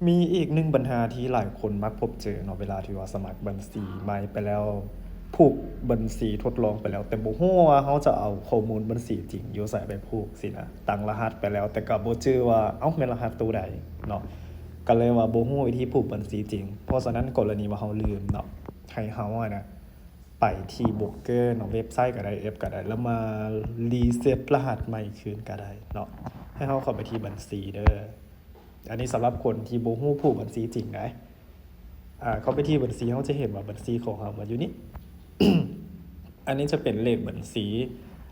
ມີອີກໜຶ່ງບັນຫາທີ່ຫຼາຍຄົນມັກພົບເຈີເນາະ ເວລາທີ່ວ່າສະໝັກບັນຊີໃໝ່ໄປແລ້ວ, ຜູກບັນຊີທົດລອງໄປແລ້ວ ແຕ່ບໍ່ຮູ້ວ່າເຮົາຈະເອົາຂໍ້ມູນບັນຊີຈິງຢູ່ໃສໄປຜູກຊີ້ນະ. ຕັ້ງລະຫັດໄປແລ້ວ ແຕ່ກໍບໍ່ຈື່ວ່າ ເອົ້າ ແມ່ນລະຫັດໂຕໃດເນາະ, ກໍເລີຍວ່າບໍ່ຮູ້ວິທີຜູກບັນຊີຈິງ. ເພາະສະນັ້ນ ກໍລະນີວ່າເຮົາລືມເນາະ, ໃຫ້ເຮົາຫັ້ນນະ ໄປທີ່ໂບຣກເກີເນາະ, ເວັບໄຊກໍໄດ້ ແອັບກໍໄດ້ ແລ້ວມາຣີເຊັດລະຫັດໃໝ່ຄືນກໍໄດ້ເນາະ. ໃຫ້ເຮົາເຂົ້າໄປທີ່ບັນຊີເດີ. ອັນນີ້ສຳລັບຄົນທີ່ບໍ່ຮູ້ຜູກບັນຊີຈິງໄດ໋. ອາ ເຂົ້າໄປທີ່ບັນຊີ ເຮົາຈະເຫັນວ່າບັນຊີຂອງເຮົາມັນຢູ່ນີ້. ອັນນີ້ຈະເປັນເລກບັນຊີ.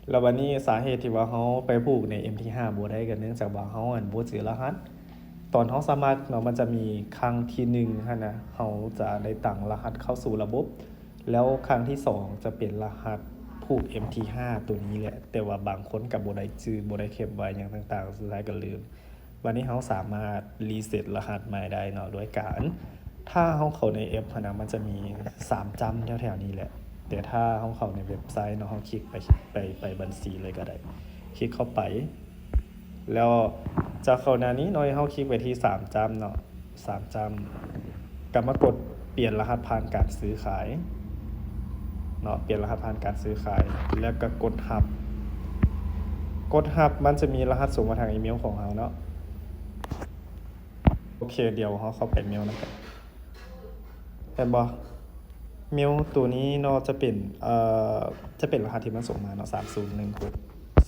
ແລ້ວບັດນີ້ສາເຫດທີ່ວ່າເຮົາໄປຜູກໃນເອັມທີຫ້າບໍ່ໄດ້ ກໍເນື່ອງຈາກວ່າເຮົາ ອັນ ບໍ່ຈື່ລະຫັດ. ຕອນເຮົາສະໝັກເນາະ ມັນຈະມີຄັ້ງທີໜຶ່ງຫັ້ນນະ, ເຮົາຈະໄດ້ຕັ້ງລະຫັດເຂົ້າສູ່ລະບົບ. ແລ້ວຄັ້ງທີສອງຈະເປັນລະຫັດຜູກເອັມທີຫ້າໂຕນີ້ແຫຼະ, ແຕ່ວ່າບາງຄົນກໍບໍ່ໄດ້ຈື່ ບໍ່ໄດ້ເກັບໄວ້ຫຍັງຕ່າງໆ ສຸດທ້າຍກໍລືມ. ບັດນີ້ເຮົາສາມາດຣີເຊັດລະຫັດໃໝ່ໄດ້ເນາະ ດ້ວຍການ ຖ້າເຮົາເຂົ້າໃນແອັບຫັ້ນນະ ມັນຈະມີສາມຈ້ຳແຖວໆນີ້ແຫຼະ, ແຕ່ຖ້າເຮົາເຂົ້າໃນເວັບໄຊເນາະ ເຮົາຄລິກໄປ ໄປ ໄປບັນຊີເລີຍກໍໄດ້. ຄລິກເຂົ້າໄປ ແລ້ວຈະເຂົ້າໜ້ານີ້ເນາະ, ເຮົາຄລິກໄປທີ່ສາມຈ້ຳເນາະ, ສາມຈ້ຳ ກໍມາກົດປ່ຽນລະຫັດຜ່ານການຊື້ຂາຍເນາະ, ປ່ຽນລະຫັດຜ່ານການຊື້ຂາຍ ແລ້ວກໍກົດຮັບ. ກົດຮັບ ມັນຈະມີລະຫັດສົ່ງມາທາງອີເມວຂອງເຮົາເນາະ. ໂອເຄ ດຽວເຮົາເຂົ້າໄປເມວນຳກັນ. ເຫັນບໍ່? ເມວໂຕນີ້ເນາະ ຈະເປັນ ເອີ ຈະເປັນລະຫັດທີ່ມັນສົ່ງມາເນາະ ສາມສູນໜຶ່ງຫົກ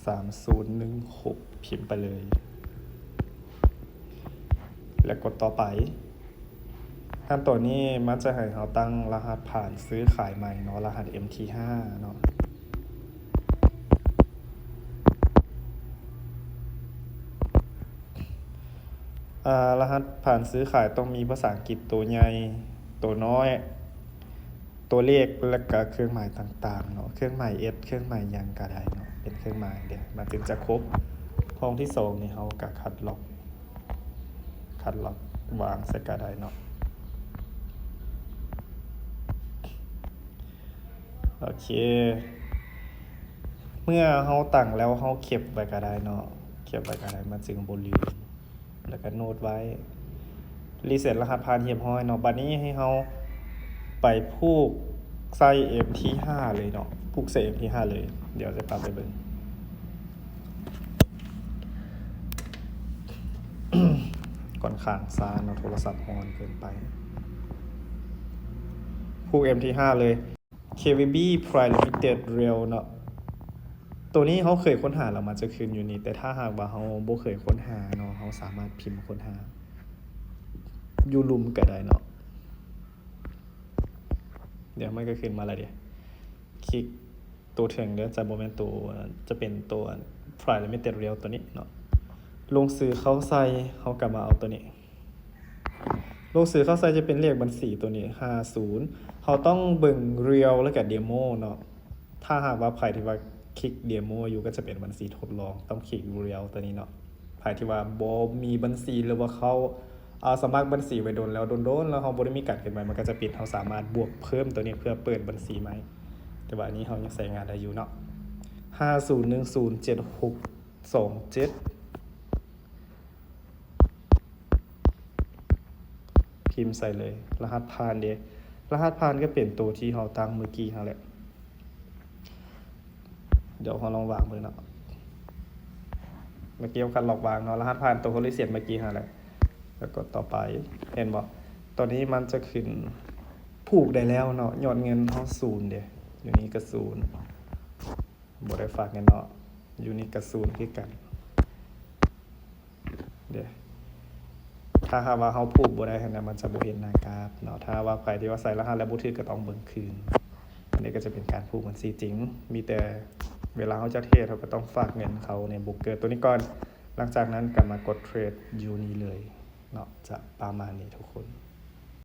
ສາມສູນໜຶ່ງຫົກ ພິມໄປເລີຍ ແລ້ວກົດຕໍ່ໄປ. ຂັ້ນຕອນນີ້ມັນຈະໃຫ້ເຮົາຕັ້ງລະຫັດຜ່ານຊື້ຂາຍໃໝ່ເນາະ, ລະຫັດເອັມທີຫ້າເນາະ. ອາ ລະຫັດຜ່ານຊື້ຂາຍຕ້ອງມີພາສາອັງກິດໂຕໃຫຍ່, ໂຕນ້ອຍ, ຕົວເລກ ແລະກະເຄື່ອງໝາຍຕ່າງໆເນາະ, ເຄື່ອງໝາຍເອັດ ເຄື່ອງໝາຍຫຍັງກະໄດ້ເນາະ, ເປັນເຄື່ອງໝາຍເດ ມັນຈຶ່ງຈະຄົບ. ຫ້ອງທີສອງນີ້ເຮົາກະຄັດລອກ ຄັດລອກວາງໃສ່ກະໄດ້ເນາະ. ໂອເຄ ເມື່ອເຮົາຕັ້ງແລ້ວ ເຮົາເກັບໄວ້ກະໄດ້ເນາະ, ເກັບໄວ້ກະໄດ້ ມັນຈຶ່ງບໍ່ລືມ. ແລ້ວກໍໂນ້ດໄວ້ ຣີເຊັດລະຫັດຜ່ານຮຽບຮ້ອຍເນາະ. ບັດນີ້ໃຫ້ເຮົາໄປຜູກໃສ່ເອັມທີຫ້າເລີຍເນາະ, ຜູກໃສ່ເອັມທີຫ້າເລີຍ. ດຽວຈະພາໄປເບິ່ງ. ຂ້ອນຂ້າງຊ້າເນາະ, ໂທລະສັບຮ້ອນເກີນໄປ. ຜູກເອັມທີຫ້າເລີຍ. KVB Prime Limited Reel ເນາະ, ໂຕນີ້ເຮົາເຄີຍຄົ້ນຫາແລ້ວມັນຈະຂຶ້ນຢູ່ນີ້, ແຕ່ຖ້າຫາກວ່າເຮົາບໍ່ເຄີຍຄົ້ນຫາເນາະ, ເຮົາສາມາດພິມຄົ້ນຫາຢູ່ລຸ່ມກໍໄດ້ເນາະ. ດຽວມັນກໍຂຶ້ນມາແລ້ວເດ. ຄລິກໂຕເທິງເດີ, ຈະບໍ່ແມ່ນໂຕ, ຈະເປັນໂຕ Prime Limited Reel ໂຕນີ້ເນາະ. ລົງຊື່ເຂົ້າໃສ່, ເຮົາກໍມາເອົາໂຕນີ້. ລົງຊື່ເຂົ້າໃສ່ຈະເປັນເລກບັນຊີໂຕນີ້ ຫ້າສູນ. ເຮົາຕ້ອງເບິ່ງ Reel ແລ້ວກະ Demo ເນາະ. ຖ້າຫາກວ່າໃຜທີ່ວ່າຄລິກ Demo ຢູ່ ກໍຈະເປັນບັນຊີທົດລອງ, ຕ້ອງຄລິກ Reel ໂຕນີ້ເນາະ. ໃຜທີ່ວ່າບໍ່ມີບັນຊີ ຫຼືວ່າເຂົາ ເອົາ ສະໝັກບັນຊີໄວ້ດົນແລ້ວ, ດົນໆ ແລ້ວເຮົາບໍ່ໄດ້ມີການເຄື່ອນໄຫວ, ມັນກໍຈະປິດ, ເຮົາສາມາດບວກເພີ່ມໂຕນີ້ເພື່ອເປີດບັນຊີໃໝ່. ແຕ່ວ່າອັນນີ້ເຮົາຍັງໃຊ້ງານໄດ້ຢູ່ເນາະ. ຫ້າສູນໜຶ່ງສູນເຈັດຫົກສອງເຈັດ ພິມໃສ່ເລີຍ. ລະຫັດຜ່ານເດ, ລະຫັດຜ່ານກໍເປັນໂຕທີ່ເຮົາຕັ້ງມື້ກີ້ຫັ້ນແຫຼະ. ດຽວເຮົາລອງວາງເບິ່ງເນາະ. ເມື່ອກີ້ເຮົາຄັດລອກວາງເນາະ, ລະຫັດຜ່ານໂຕເຮົາຣີເຊັດເມື່ອກີ້ຫັ້ນແຫຼະ. ແລ້ວກໍຕໍ່ໄປ, ເຫັນບໍ່? ຕອນນີ້ມັນຈະຂຶ້ນຜູກໄດ້ແລ້ວເນາະ, ຍອດເງິນເຮົາສູນເດ, ຢູ່ນີ້ກໍສູນ. ບໍ່ໄດ້ຝາກເງິນເນາະ, ຢູ່ນີ້ກະສູນຄືກັນເດ້. ຖ້າຫາກວ່າເຮົາຜູກບໍ່ໄດ້ຫັ້ນນະ, ມັນຈະບໍ່ເຫັນໜ້າກາບເນາະ. ຖ້າວ່າໃຜທີ່ວ່າໃສ່ລະຫັດແລ້ວບໍ່ຖືກ ກໍຕ້ອງເບິ່ງຄືນ. ອັນນີ້ກໍຈະເປັນການຜູກບັນຊີຈິງ, ມີແຕ່ເວລາເຮົາຈະເທຣດ ເຮົາກໍຕ້ອງຝາກເງິນເຂົ້າໃນໂບຣກເກີໂຕນີ້ກ່ອນ. ຫຼັງຈາກນັ້ນກໍມາກົດເທຣດຢູ່ນີ້ເລີຍເນາະ, ຈະປະມານນີ້ທຸກຄົນ.